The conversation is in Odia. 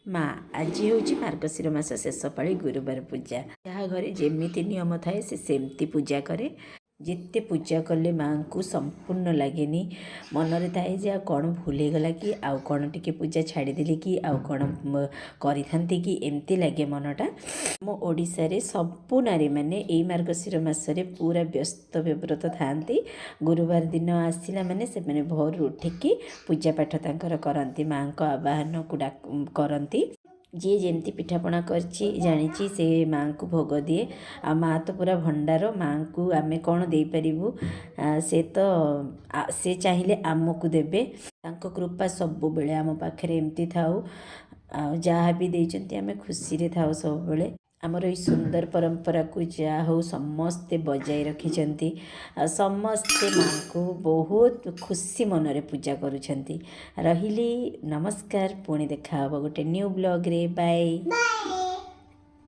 ମା, ଆଜି ହେଉଛି ମାର୍ଗଶିର ମାସ ଶେଷ ପାଳି ଗୁରୁବାର ପୂଜା। ଯାହା ଘରେ ଯେମିତି ନିୟମ ଥାଏ, ସେ ସେମିତି ପୂଜା କରେ। ଯେତେ ପୂଜା କଲେ ମାଆଙ୍କୁ ସମ୍ପୂର୍ଣ୍ଣ ଲାଗେନି। ମନରେ ଥାଏ ଯେ ଆଉ କ'ଣ ଭୁଲ ହେଇଗଲା କି, ଆଉ କ'ଣ ଟିକେ ପୂଜା ଛାଡ଼ିଦେଲି କି, ଆଉ କ'ଣ କରିଥାନ୍ତି କି, ଏମିତି ଲାଗେ ମନଟା। ଆମ ଓଡ଼ିଶାରେ ସବୁ ନାରୀମାନେ ଏଇ ମାର୍ଗଶିର ମାସରେ ପୁରା ବ୍ୟସ୍ତ ବିବ୍ରତ ଥାଆନ୍ତି। ଗୁରୁବାର ଦିନ ଆସିଲା ମାନେ ସେମାନେ ଭୋରରୁ ଉଠିକି ପୂଜା ପାଠ ତାଙ୍କର କରନ୍ତି, ମାଆଙ୍କ ଆବାହନକୁ ଡାକ କରନ୍ତି। ଯିଏ ଯେମିତି ପିଠାପଣା କରିଛି ଜାଣିଛି, ସେ ମାଆଙ୍କୁ ଭୋଗ ଦିଏ। ଆଉ ମାଆ ତ ପୁରା ଭଣ୍ଡାର। ମାଆଙ୍କୁ ଆମେ କ'ଣ ଦେଇପାରିବୁ? ସେ ତ ସେ ଚାହିଁଲେ ଆମକୁ ଦେବେ। ତାଙ୍କ କୃପା ସବୁବେଳେ ଆମ ପାଖରେ ଏମିତି ଥାଉ। ଆଉ ଯାହା ବି ଦେଇଛନ୍ତି, ଆମେ ଖୁସିରେ ଥାଉ ସବୁବେଳେ। ଆମର ଏଇ ସୁନ୍ଦର ପରମ୍ପରାକୁ ଯାହା ହଉ ସମସ୍ତେ ବଜାଇ ରଖିଛନ୍ତି ଆଉ ସମସ୍ତେ ମାଆଙ୍କୁ ବହୁତ ଖୁସି ମନରେ ପୂଜା କରୁଛନ୍ତି। ରହିଲି, ନମସ୍କାର। ପୁଣି ଦେଖା ହେବ ଗୋଟେ ନ୍ୟୁ ବ୍ଲଗ୍ରେ। ବାଏ।